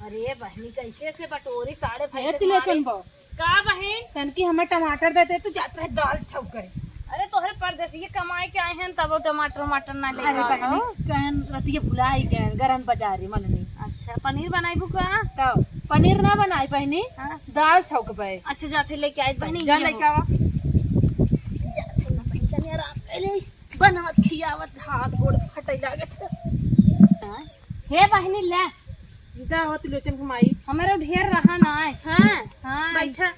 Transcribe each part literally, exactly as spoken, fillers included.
अरे बहिनी, कैसे से बटोरी साढ़े भाई हे से तिलोचन मारे। बा। का बहिन? तनकी हमें टमाटर देते, तू जात रहे दाल छौंके। अरे तोहरे परदेसिये कमाए के आए हैं, तब वो टमाटर वमाटर ना ले अरे आओ। बहिनी, कहन रतिये भुलाई गए, गरम बाजारी मन में। अच्छा, पनीर बनाइबू का? तो पनीर ना बनाई बहिनी, हाँ। दाल छौंकबे। अच्छा, जाते लेके आई बहिनी, जा ये लेके हो। आवा। जाते ना बहिनी, तनी आराम कर ले। बनावत खियावत हाथ गोड़ फटे लागत। हाँ। हे बहिनी, ले। इदा हो तिलोचन के माई। हमारे ढेर रहा ना है। हाँ। हाँ। बैठा।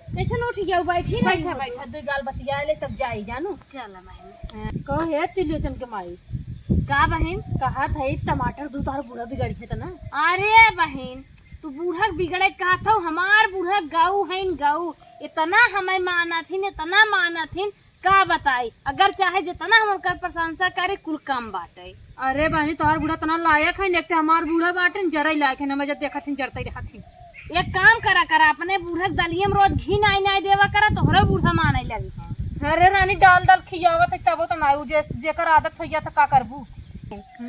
कैसे उठ गया? बैठी रही बैठा, हो। बैठा, दो गाल बतिया ले, तब जाई जानू। चल बहिनी। हाँ, कहो हे तिलोचन के माई। का बहिन? कहा था, टमाटर दू तोहर बूढ़ा बिगड़ी है त ना? अरे बहिन, तू बूढ़ा बिगड़े कहा था, हमार बूढ़ा गऊ है, गऊ। इतना हमें मानत हिन, इतना मानत हिन, का बताई, अगर चाहे जितना हम ओकर प्रशंसा करे, कुल कम बाटे। अरे बहिनी, तोहार बूढ़ा तना लायक है, एक ठे हमार बूढ़ा बाटे, जरे लायक है, हमें जब देखत हिन, जरते रहत हिन। एक काम करा करा, अपने बूढ़ा के दलिये में रोज घी नाई नाई देवा करा, तोहरा बूढ़ा माने लगी है। अरे रानी, डाल डाल खियावत है, तबो तो नाई, उ जे, जेकर आदत हो गया, तो का करबू?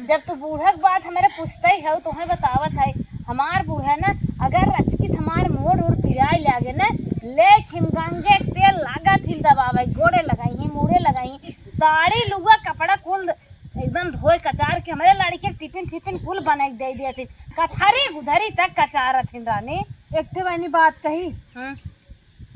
जब तू बूढ़ा के बात हमारे पूछते ही हो, तुम्हें बतावत है, हमार बूढ़ा ना, अगर रचकी से हमार मोड़ उड़ पिराए लागे ना, लेकिन गंगे के तेल लागत हिल दबावे, गोड़े लगाई ही, मुड़े लगाई ही, साड़ी लुगा कपड़ा कुल एकदम धोए कचार के हमरे लड़के के टिफिन फिफिन कुल बनाई के दे दिया थी। कथरी गुधरी तक कचारत हिन रानी। एक ठे बहिनी बात कही, हम्म।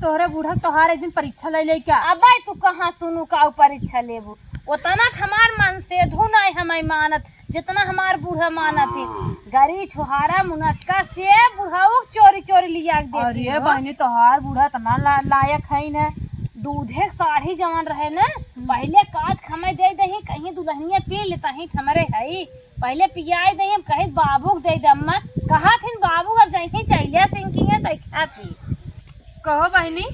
तोहरे बूढ़ा तोहार एक दिन परीक्षा ले ले क्या? अबे तू कहाँ सुनू का परीक्षा लेबू? ओतना त हमार मन से धू नाई हमार मानत, जितना हमार बूढ़ा मानत ही। गरी छोहारा मुनक्का से बुढ़ाऊ चोरी चोरी लिया के देती अरे हो। बहिनी, तोहार बूढ़ा इतना ला-, लायक है न। दूधे के साढ़ी जवन रहे न, हम्म। पहिले काच खमे दे दही, कहीं दुल्हनिया पी लेता ही त हमरे हई। पहिले पियाई दही, हम कहीं बाबू के दे दे अम्मा। कहा थिन बाबू अब जहीं चैलिया सिंह की है, तो खा पी। कहो बहिनी।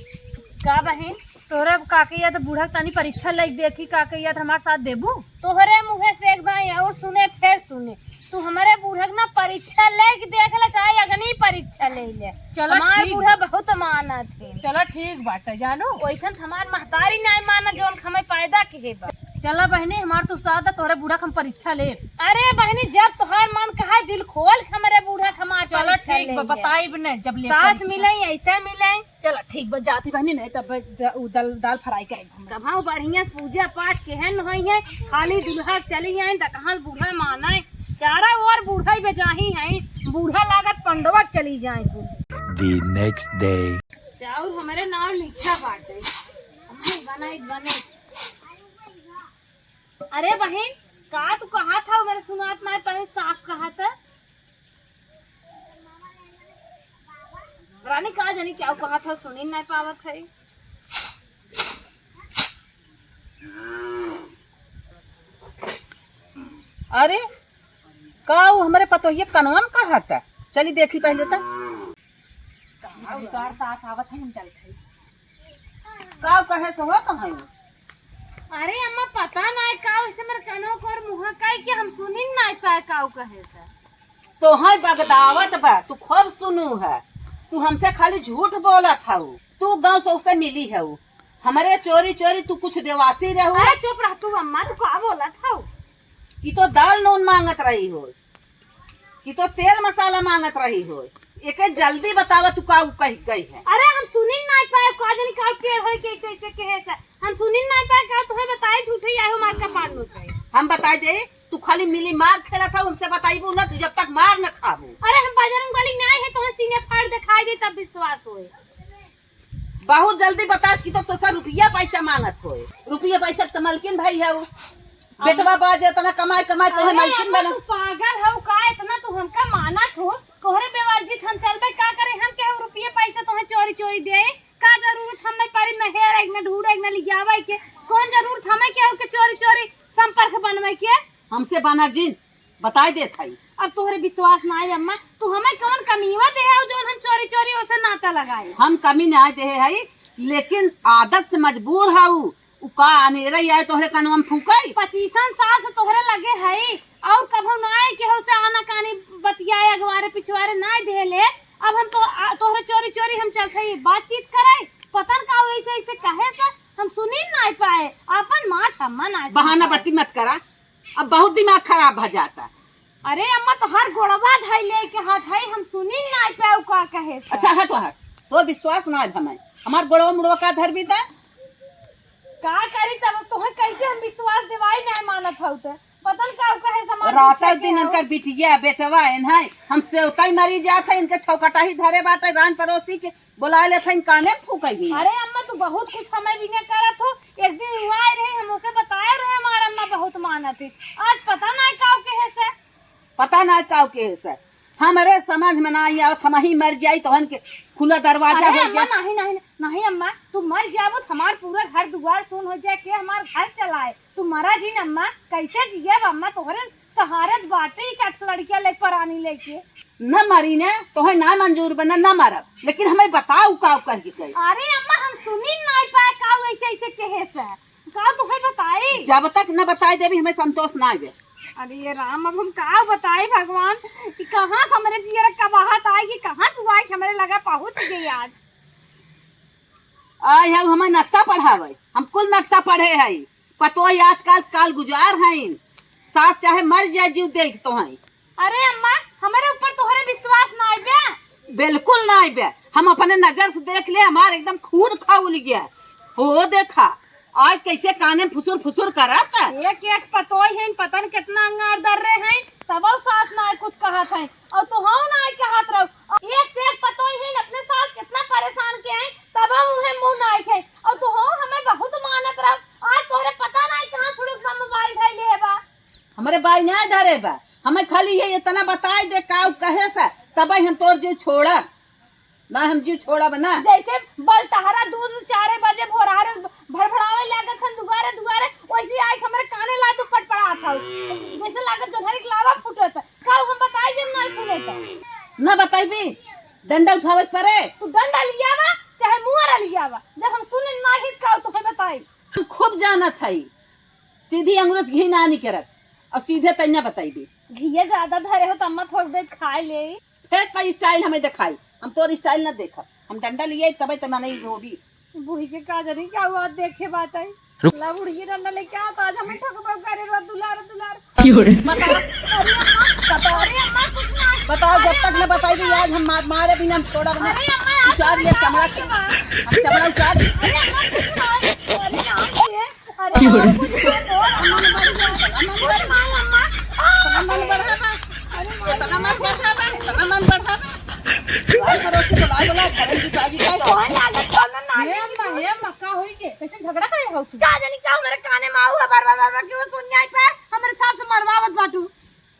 का बहिन? तोहरा का कहिया त बूढ़ा तनी परीक्षा लायक देखी, का कहिया त हमार साथ देबू? तोहरे मुँहे से एक दाई और सुने, फिर सुने। तू हमरे बूढ़ा के ना परीक्षा लेके देख ले, चाहे अग्नि परीक्षा ले ले। चलो हमार ठीक बूढ़ा बा। बहुत मानत है। चलो ठीक बाटे जानू। वैसन त हमार महतारी नाई मानत, जौन हमें पैदा किहे बा। चला बहिनी, हमार तू साथ दे, तोहरे बूढ़ा के हम परीक्षा ले। अरे बहिनी, जब तोहार मन कहा दिल खोल के हमरे बूढ़ा के हमार चलो परीक्षा ठीक ले बा, ले। बताइब न जब ले सास परीक्षा। मिले, ऐसे मिले। चला ठीक बा, जाती बहिनी, नहीं तब द-, उ दल, दाल फ्राई करेंगे हम। तब हम बढ़िया से पूजा पाठ केहन होई है, खाली दुल्हा के चली आए, त कहाँ बूढ़ा माने, चारा ओर बूढ़ा ही बेजाही है, बूढ़ा लागत पंडवा के चली जाए तू। The next day। चाउर हमरे नाव लिखा बाटे, हम बनाई, बनाई। अरे बहिन, का तू कहा था, मेरे सुनात ना पहले साफ कहा था। रानी का जानी क्या कहा था, सुनी ना पावत है। अरे, का उ हमरे पतोहिया कनवा में कहा था? चली देखी पहले तो। कहाँ उतार सास आवत है, हम चलत है। का कहे से हो तो है? अरे अम्मा, पता ना है का, इसे मेरे कनों को और मुँह का है कि हम सुनी ना पाए का कहे से। तोहई बगदावत बा, तू खूब सुनू है। तू हमसे खाली झूठ बोलत हऊ। तू गाँव से उसे मिली हऊ। हमरे चोरी चोरी तू कुछ देवासी रहू। अरे चुप रह तू अम्मा, तू का बोलत हऊ? कि तो दाल नून मांगत रही हो, कि तो तेल मसाला मांगत रही हो। एके जल्दी बतावा तू का उ कही गई है। अरे हम सुनी ना पाए, का दिन का टेढ़ होई के ऐसे ऐसे कहे से। हम सुनी ना पाए, का तुम्हें बताए झूठे आए हो, मार का पान नो चाहिए। हम बताई दे, तू खाली मिली मार खेलत हऊ, हमसे बताइबू ना, तू जब तक मार न खाबू। अरे हम बजरंग बली ना है, तोहर सीने फाड़ दिखाई दे तब विश्वास होए। बहुत जल्दी बता कि तो तोसे रुपया पैसा मांगत होए। रुपया पैसा के तो मलकिन भाई है उ। बेटवा बा जे इतना कमाए कमाए तोहे अरे मलकिन अम्मा, बना। तू पागल हऊ का? इतना तू हमका मानत हो? तोहरे बेवर्जित हम चलबे का करे? हम केहू रुपया पैसा तोहे चोरी चोरी दे? का जरूरत हमें परी न हेरे, न ढूंढे, न लियावे के? कौन जरूरत हमें केहू के चोरी चोरी संपर्क बनवे के? हमसे बना जिन, बताई देत हई। अब तोहरे विश्वास ना आई अम्मा, तू हमें कौन कमीवा देहे हो जौन हम चोरी चोरी ओसे नाता लगाए? हम कमी ना देहे हई, लेकिन आदत से मजबूर हऊ। उ का अनेरे आए तोहरे कनवा में फूकई? पच्चीसन साल से तोहरे लगे हई, और कभू ना आए केहू से आना कानी बतियाए, अगवारे पिछवारे ना देले। अब हम तो, आ, तोहरे चोरी चोरी हम चलत हई बातचीत करे, पता न का ऐसे ऐसे कहे से हम सुनी ना पाए, आपन माछ हम्मा ना बहाना बाती मत करा। अब बहुत दिमाग खराब भ जाता। अरे अम्मा, तोहार गोड़वा धइले के हाथ है, हम सुनी नाई पाउ का कहे से। अच्छा, हट वहाँ, तो विश्वास ना है हमें। हमार गोड़वा मुड़वा का धरबी त? का करी तब, तोहे कैसे हम विश्वास दिवाई, नहीं मानत हौ त? पता न का कहे से हमार रात पीछे के दिन हो। इनकर बिटिया, बेटवा, एन्है हम सेवतई मरी जात है, इनके छौकटाही धरे बाटे रान पड़ोसी के, बोलाए लेत है, काने में फूकई ही। अरे अम्मा, तू बहुत कुछ हमें बिना करत हो। एक दिन हुआ आए रहे, हम उसे बताए रहे, हमार अम्मा बहुत मानत है। आज पता नहीं का कहे से। पता ना काउ के है सर, हमरे समझ में ना आई आवत, हम ही मर जाई तोहन के खुला दरवाजा अरे हो अम्मा, जा। नहीं, नहीं, नहीं अम्मा, तू मर जाबो त हमार पूरा घर दुआर सुन हो जाए, के हमार घर चलाए? तू मरा जिन अम्मा, कैसे जियब अम्मा? तोहरे सहारे त बाटे ही चट लड़किया ले परानी लेके। न मरी ने, तोहे ना मंजूर बना, न मरब, लेकिन हमें बताउ काउ कह के कही। अरे अम्मा, हम सुनी नाई पाए काउ ऐसे ऐसे कहे से। का तोहे बताई? जब तक न बताई देबी, हमें संतोष ना आवे। अरे ये राम, अब हम का बताई भगवान कि कहाँ से हमरे जियर का बात आई कि कहाँ से आई कि हमरे लगा पहुँच गई आज। आई है हमें नक्शा पढ़ावे, हम कुल नक्शा पढ़े हई। पतोह आजकल काल गुजार हईन, सास चाहे मर जाए जीव देख तो हई। अरे अम्मा, हमरे ऊपर तोहरे विश्वास ना आइबे? बिल्कुल ना आइबे। हम अपने नजर से देख ले, हमार एकदम खून खौल गया। हो देखा, आज कैसे काने फुसुर फुसुर करत। एक एक पतोई हैं, पता न कितना अंगार दर रहे हैं, तबो सास ना कुछ कहत हैं। और तो हो ना कहत रहो। और एक से एक पतोई हैं, अपने सास कितना परेशान के हैं, तबो मुँहे मुँह ना है। और तो हो हमें बहुत मानत रहो, आज तोहरे पता नहीं कहाँ छुड़ुक बा मोबाइल धइले है बा। हमरे बाई ना धरे बा, हमें खाली ये इतना बताई दे का उ कहे से, तबे हम तोर जीव छोड़ब, ना हम जीव छोड़ब ना। जैसे बल तहरा दूध चारे बजे भोरहरे भड़भड़ावे लागत हन दुआरे दुआरे, वैसे आई हमरे काने ला तू पटपड़ात हौ, जैसे लागत जो हर एक लावा फूटत। का हम बताई जब ना सुने तो? ना बताइबी, डंडा उठावे के परे। तू डंडा लियावा चाहे मुआरा लियावा, जब हम सुने ना ही का तो है बताई। हम खूब जानत हई, सीधी अंगुर से घी ना निकरत, और सीधे तैया बताई दे। घिया ज्यादा धरे हो त अम्मा थोड़ दे खाए ले। फिर तो स्टाइल हमें दिखाई, हम तोर स्टाइल ना देखब। हम डंडा लिए तबे त मने रोबी। बूढ़ी के का जानी का हुआ देखे बात आई। रुक। ला बुढ़िया डंडा लेके आ, तो आज हमें ठोकबा करे रो दुलार दुलार। की हो रे? बता। अरे अम्मा, बता। अरे अम्मा, कुछ ना। बताओ, जब तक न बताई भी आज हम मार, मारे बिना हम छोड़ब ना। अरे अम्मा, आज उचार ले चमड़ा के। हम चमड़ा उचार। अरे अम्मा, कुछ ना। अरे राम जी। अरे की हो रे? अम्मा, कुछ ना। अम्मा, अम्मा। अरे माँ, अम्मा। अरे माँ, अम्मा। अरे मन बढ़ा बा, अरे मन बढ़ा बा। भाई पड़ोसी बुलाए वाला घर में जुटा जुटा। तोहन लागत कौनो नानी। हे अम्मा, हे अम्मा, का होई के? कैसे झगड़ा करे हो तू? का जानी का हमरे काने में आऊ है, बार बार बार बार क्यों सुन जाए पे? हमरे सास से मरवावत बाटू।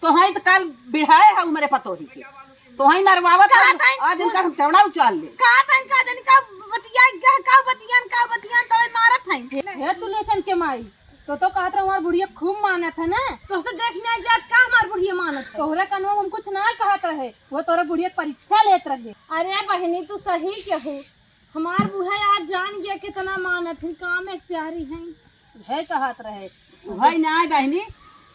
तोहई त काल बिढ़ाए है हमरे पतोही के। तोहई मरवावत का है, ताई? आज इनका हम चमड़ा उचार ले। का ताई का जानी का बतिया, का, का बतियान, का बतियान, तोहई मारत है। हे तू लेसन के माई, तो, तो कहत रहे हमार बुढ़िया खूब मानत है ना। तोसे देख में आ गया का हमार बुढ़िया मानत है? तोहरे कनवा में हम कुछ ना कहत रहे, वो तोहरे बुढ़िया के परीक्षा लेत रहे। अरे बहिनी, तू सही कहू, हमार बुढ़ा आज जान गया कितना मानत है, काम एक प्यारी है। है कहत रहे। भाई ना बहिनी,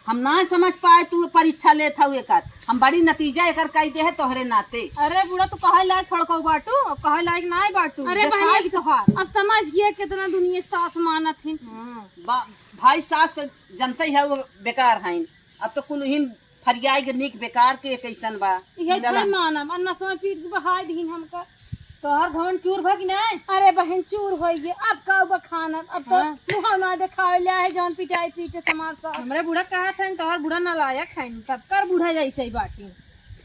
हम ना समझ पाए तू परीक्षा लेत हऊ एकर, हम बड़ी नतीजा एकर कई दे है तोहरे नाते। अरे बूढ़ा, तू कहे लायक थोड़को बाटू, अब कहे लायक ना बाटू। अरे देखाई बहिनी, तोहार। अब समझ गया कितना दुनिया सास मानत है। हाँ। बा-, भाई सास तो जनते ही है वो बेकार हैं। अब तो कुल हिन फरियाई के निक बेकार के कैसन बा। इहे मिलला। छै मानब, अन्ना समय पीट के बहाय दीन हमका। तोहर घमंड चूर भा कि नाय? अरे बहिन, चूर होई गे, अब का बखानब, अब तो हाँ। मुँह ना देखावे ले आहे, जौन पिटाई पीटे समाज साथ। हमरे बूढ़ा कहत हैं, तोहर बूढ़ा नालायक हैं, सबकर बूढ़ा जैसे ही बाटी।